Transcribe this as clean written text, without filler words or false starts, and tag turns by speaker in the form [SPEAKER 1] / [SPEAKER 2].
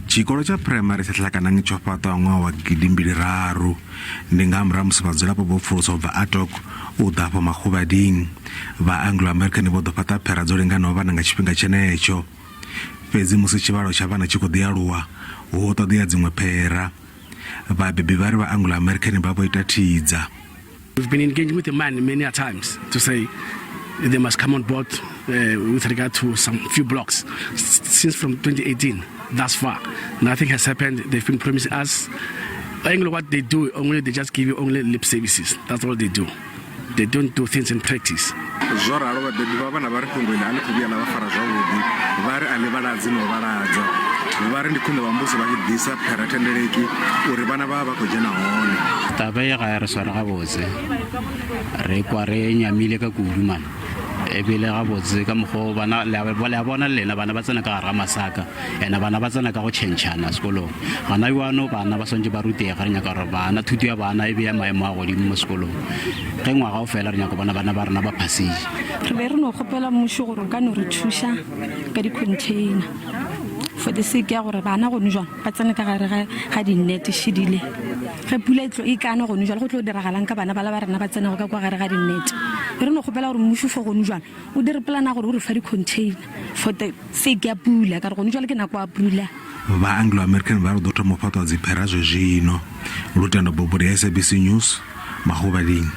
[SPEAKER 1] Tshikolo tsha phuraimari tsha Hlakanang tsho fhaṱwa ṅwaha wa gidimbili raru. Ndi nga murahu musi vhadzulapo vho pfuluswa u bva Atok u ḓa afho Makhuvhading. Vha Anglo American vho ḓo fhaṱa phera dzo linganaho vhana nga tshifhinga tshenetsho. Fhedzi musi tshivhalo tsha vhana tshi khou ḓi aluwa, hu vho ṱoḓea dziṅwe phera. Vhabebi vha ri vha Anglo American vha vho ita thidza.
[SPEAKER 2] We've been engaging with the mine many a times to say they must come on board with regard to some few blocks. Since from 2018, thus far, nothing has happened. They've been promising us. Only what they do, only they just give you only lip services. That's all they do. They don't do things in practice.
[SPEAKER 1] Zwo ralo vhabebi vha vhana vha ri fhungo iḽi a ḽi khou vhuya ḽa vha fara zwavhuḓi, vha ri a ḽi vhaladzi na u vhaladza. Vha ri ndi khwine vha muvhuso vha tshi ḓisa pherathendeleki uri vhana vha vha vha khou dzhena hone.
[SPEAKER 3] Taba ye ga ya re sware gabotse, re kwa re nyamile ka kudu man. Ebile gabotse ka mokgwa o bana le a bona le lena bana ba tsena ka gare ga masaka ene bana ba tsena ka go tšhentšhana sekolong. Gana bjano bana ba swantše ba rutega, re nyaka gore bana thuto ya bana e be ya maemo a godimo mo sekolong. Ge ngwaga o fela re nyaka bona bana ba rena ba phasitše.
[SPEAKER 4] Re be re no kgopela mmušo gore o ka no re thuša ka di-container for the sake ya gore bana gone jwang ba tsene ka gare ga di-net šidile. Ge pula e tlo e kana gone jwale go tlo diragalang ka bana bala ba rena ba tsenago ka kwa gare ga di-net. Re no kgopela gore mmušo for gone jwang o dire plan ya gore o re fa di-container for the sake ya pula ka gore gone jwale ke nako ya pula.
[SPEAKER 1] Vha Anglo American vha ri hu ḓo thoma u fhaṱwa dziphera zwezwino. Lutendo Bobodi, SABC News, Maguvhaling.